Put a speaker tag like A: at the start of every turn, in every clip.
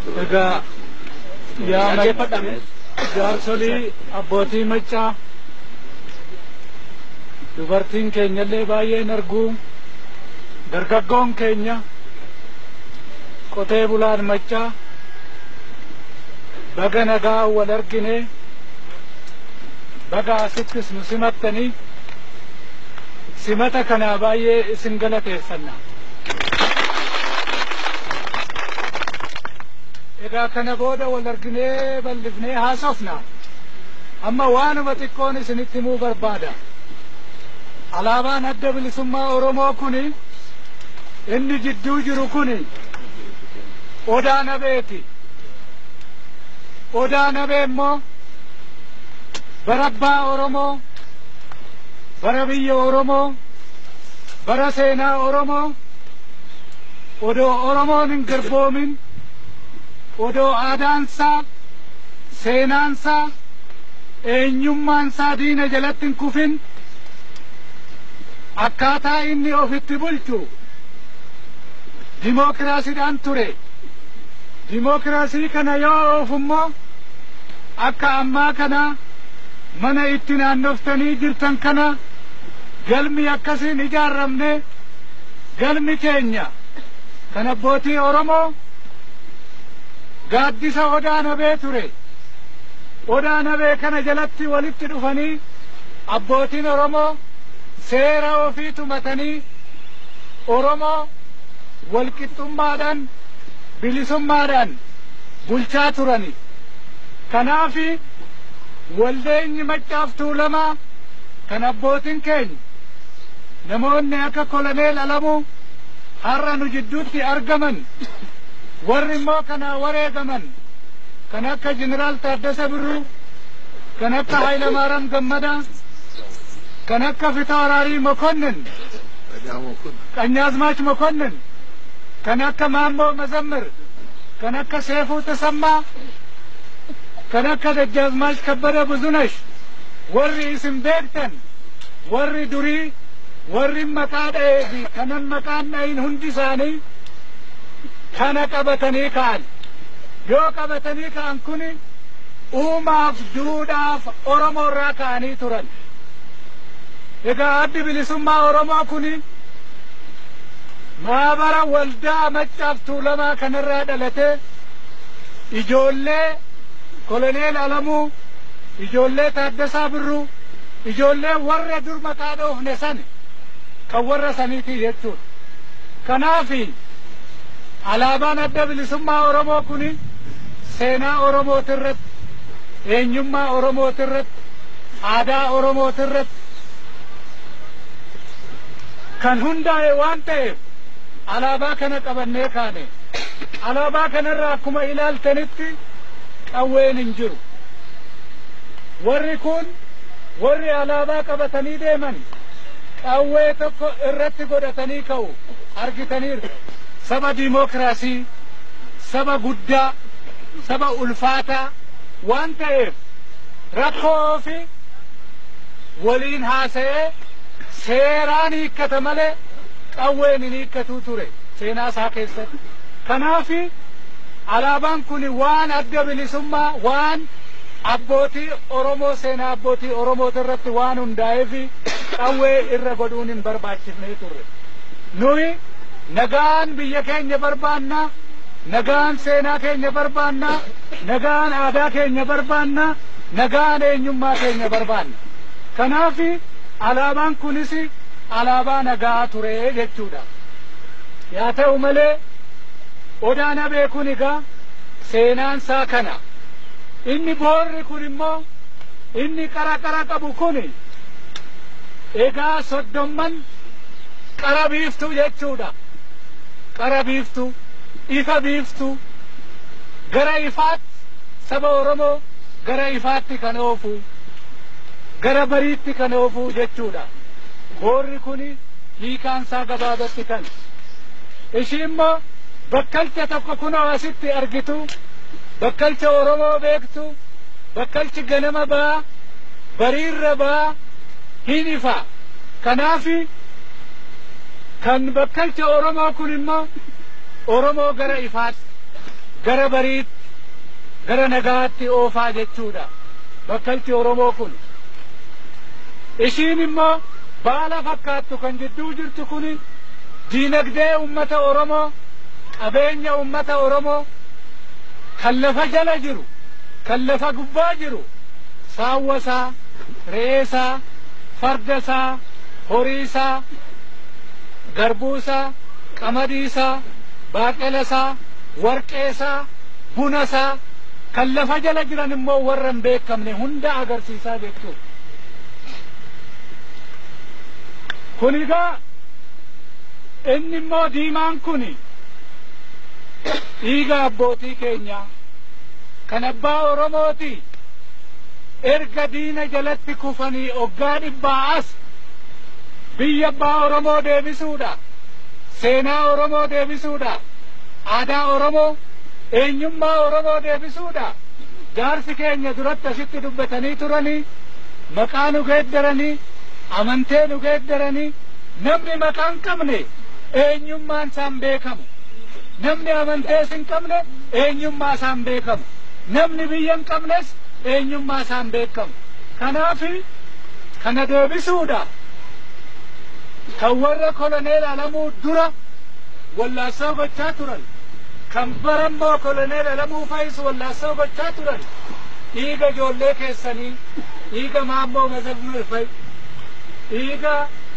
A: Egaa yaa jaarsolii abbootii maccaa, dubartiin keenyallee baay'een arguu, dargaggoon keenya, qotee bulaan maccaa, baga nagaa wal argine, baga asittis nu simattanii, simata kanaa baay'ee isin galateeffanna. Egaa kana booda wal arginee bal'ifnee haasofna. Amma waanuma xiqqoon isinitti himuu barbaada. Alaabaan Adda Bilisummaa Oromoo kuni, inni jidduu jiru kuni Odaa Nabeeti. Odaa Nabee immoo bara abbaa Oromoo, bara biyya Oromoo, bara seenaa Oromoo, odoo Oromoon hin garboomin, odoo aadaansaa, seenaansaa, eenyummaansaa diina jalatti hin kufin, akkaataa inni ofitti bulchu dimookiraasiidhaan ture. Dimookiraasii kana yoo oofummoo akka ammaa kana mana itti naannoftanii jirtan kana galmi akkasiin ijaarramne. Galmi keenya kan abbootii Oromoo gaaddisa Odaa Nabee ture. Odaa Nabee kana jalatti walitti dhufanii abbootiin Oromoo seera ofii tumatanii Oromoo walqixxummaadhaan bilisummaadhaan bulchaa turani. Kanaafi waldeenyi Maccaaf Tuulamaa kan abbootiin keenya namoonni akka Koloneel Alamuu har'a nu jidduutti argaman, warri immoo kanaa wareegaman kan akka Jeneraal Taaddasa Birruu, kan akka Hayilamaariyaam Gammadaa, kan akka Fitawraarii Mokonnin, Qanyaazmaach Mokonnin, kan akka Maammoo Mazammir, kan akka Seefuu Tasammaa, kan akka Dajjaazmaach Kabbada Buzunash, warri isin beektan, warri durii, warri maqaa dha'ee fi kanan maqaan dhayin hundi isaanii kana qabatanii ka'an. Yoo qabatanii ka'an kuni uumaaf duudhaaf Oromoo irraa ka'anii turan. Egaa Addi Bilisummaa Oromoo kuni maabara waldaa Maccaaf Tuulamaa kanarraa dhalatee, ijoollee Koloneel Alamuu, ijoollee Taaddasaa Birruu, ijoollee warra dur maqaa dhoofne san kan warra saniitii jechuudha. Kanaafi alaabaan Adda Bilisummaa Oromoo kuni seenaa Oromootirratti, eenyummaa Oromootirratti, aadaa Oromootirratti kan hundaa'e waan ta'eef alaabaa kana qabannee kaane. Alaabaa kanarraa akkuma ilaaltanitti qawween hin jiru. Warri kun, warri alaabaa qabatanii deeman, qawwee tokko irratti godhatanii ka'u argitaniiru. Saba diimookiraasii, saba guddaa, saba ulfaataa waan ta'eef rakkoo fi waliin haasa'ee seeraan hiikkata malee qawween hin hiikkatuu ture seenaa isaa keessatti. Kanaafi alaabaan kun waan adda bilisummaa, waan abbootii Oromoo, seenaa abbootii Oromoota irratti waan hundaa'eef qawwee irra godhuun hin barbaachifnee turre. Nuyi nagaan biyya keenya barbaanna, nagaan seenaa keenya barbaanna, nagaan aadaa keenya barbaanna, nagaan eenyummaa keenya barbaanna. Kanaafi alaabaan kunis alaabaa nagaa ture jechuudha. Yaa ta'u malee Odaa Nabee kun egaa seenaan isaa kana. Inni boorri kun immoo, inni qara qara qabu kun egaa soddomman qara biiftuu jechuudha. Qara biiftuu, ifa biiftuu, gara ifaatti saba Oromoo gara ifaatti kan oofu, gara bariitti kan oofu jechuudha. Boorri kun hiikaan isaa gabaabatti kan. Ishii immoo bakkalcha tokko kunoo asitti argitu, bakkalcha Oromoo beektu, bakkalchi ganama ba'aa, bariirra ba'aa, hin ifa. Kanaafi kan bakkalcha Oromoo kun immoo Oromoo gara ifaatti, gara bariitti gara nagaatti oofaa jechuudha. Bakkalchi Oromoo kun. Ishiin immoo baala fakkaattu kan jidduu jirtu kun diinagdee ummata Oromoo, qabeenya ummata Oromoo kan lafa jala jiru, kan lafa gubbaa jiru, saawwasaa, re'eesaa, fardasaa, horiisaa, garbuusaa, qamadiisaa, baaqelasaa, warqeesaa, bunasaa, kan lafa jala jiran immoo warra hin beekamne hunda agarsiisaa jechuudha. Kun egaa inni immoo diimaan kun dhiiga abbootii keenyaa kan abbaa Oromooti. Erga diina jalatti kufanii oggaa dhibbaa as biyya abbaa Oromoo deebisuudha, seenaa Oromoo deebisuudha, aadaa Oromoo, eenyummaa Oromoo deebisuudha. Jaarsi keenya duratti asitti dubbatanii turanii, maqaa nu geeddaranii, amantee nu geeddaranii. Namni maqaa hin qabne eenyummaan isaan beekamu. Namni amantees hin qabne eenyummaa isaan beekamu. Namni biyya hin qabnes eenyummaa isaan beekamu. Kanaaf kana deebisuudha. Kan warra koloneel Alamuu dura wallaassoo gochaa turan, kan barammoo koloneel Alamuu fa'is wallaassoo gochaa turan, dhiiga ijoollee keessanii, dhiiga Maammoo Mazamir fa'i, dhiiga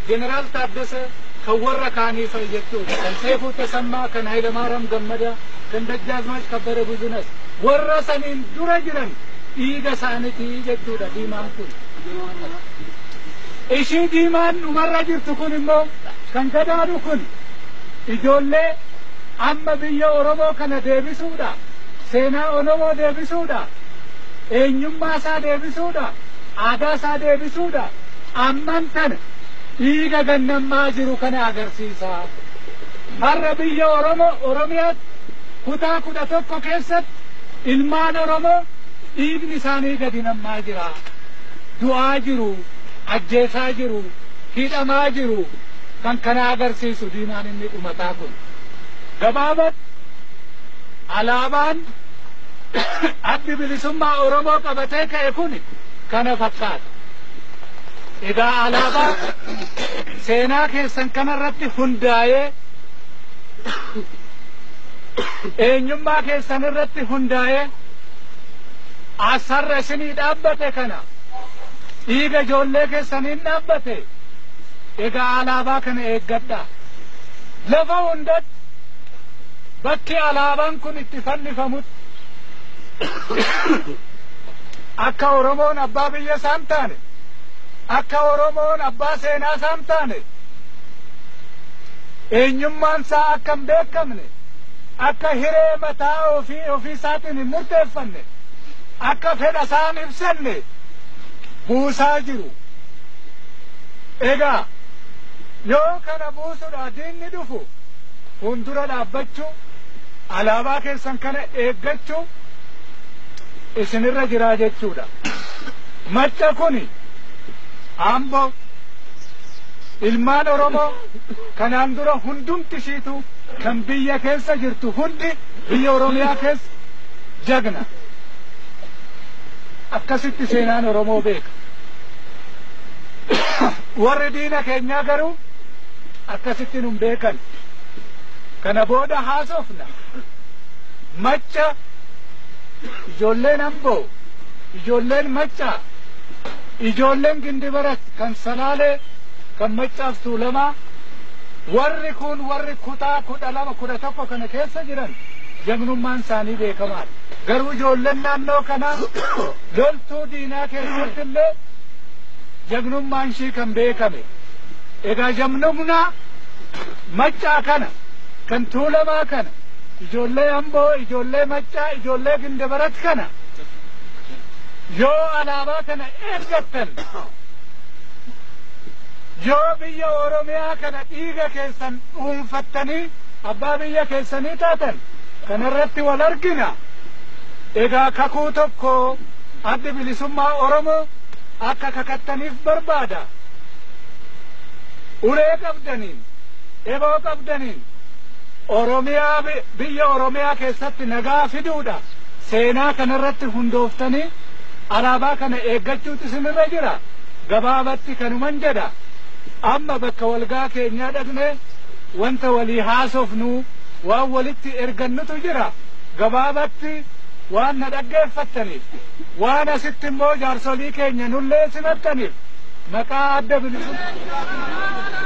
A: Jeneraal Taaddasee, kan warra kaanii fa'i jechuudha. Kan Seefuu Tasammaa, kan Hayilamaariyaam Gammadaa, kan Dajjaazmaach Kabbada Buzunas, warra saniin dura jiran dhiiga isaaniitii jechuudha diimaan kun. Ishii diimaan dhumarra jirtu kun immoo kan gadaanu kun ijoollee amma biyya Oromoo kana deebisuudha, seenaa Oromoo deebisuudha, eenyummaa isaa deebisuudha, aadaa isaa deebisuudha. Amman tana dhiiga gannammaa jiru kana agarsiisa. Har'a biyya Oromoo Oromiyaatti kutaa 11 keessatti ilmaan Oromoo dhiigni isaanii gadi nammaa jira. Du'aa jiru, ajjeesaa jiru, hidhamaa jiru. Kan kana agarsiisu diimaan inni dhumataa kun. Gabaabatti alaabaan addi bilisummaa Oromoo qabatee ka'e kun kana fakkaata. Egaa alaabaa seenaa keessan kanarratti hundaa'ee, eenyummaa keessan irratti hundaa'ee asarra isinii dhaabbate kana dhiiga ijoollee keessaniin dhaabbate. Egaa alaabaa kana eeggadhaa. Lafa hundatti bakki alaabaan kun itti fannifamutti akka Oromoon abbaa biyya isaan taane, akka Oromoon abbaa seenaa isaan taane, eenyummaan isaa akka hin beekamne, akka hiree mataa ofii ofii isaatiin hin murteeffanne, akka fedha isaan ibsanne buusaa jiru. Egaa yoo kana buusuudha diinni dhufu fuuldura dhaabbachuu, alaabaa keessan kana eeggachuu isinirra jiraa jechuudha. Macca kuni Amboo ilmaan Oromoo kanaan dura hundumti ishiitu kan biyya keessa jirtu hundi biyya Oromiyaa keessa jagna. Akkasitti seenaan Oromoo beeka. Warri diina keenyaa garuu akkasitti nun beekan. Kana booda haasofna. Macca ijoolleen Amboo, ijoolleen Maccaa, ijoolleen Gindibarat kan Salaalee, kan Maccaaf Tuulamaa, warri kun warri kutaa 12 11 kana keessa jiran jagnummaan isaanii beekamaadha. Garuu ijoolleen naannoo kanaa loltuu diinaa keessatti illee jagnummaan ishii kan beekame. Egaa jagnummaa Maccaa kana kan Tuulamaa kana, ijoollee Amboo, ijoollee Maccaa, ijoollee Gindibarat kana yoo alaabaa kana eeggattan, yoo biyya Oromiyaa kana dhiiga keessan dhuunfattanii abbaa biyya keessanii taatan, kanarratti wal argina. Egaa kakuu tokko addi bilisummaa Oromoo akka kakattaniif barbaada. Ulee qabdaniin, eboo qabdaniin, Oromiyaa, biyya Oromiyaa keessatti nagaa fiduudha. Seenaa kanarratti hundooftanii alaabaa kana eeggachuutu isinirra jira. Gabaabatti kanuman jedha. Amma bakka walgaa keenyaa dhaqne wanta walii haasofnu, waan walitti ergannutu jira. Gabaabatti waan na dhaggeeffattaniif, waan asitti immoo jaarsolii keenya nullee simattaniif, maqaa Adda Bilisummaa.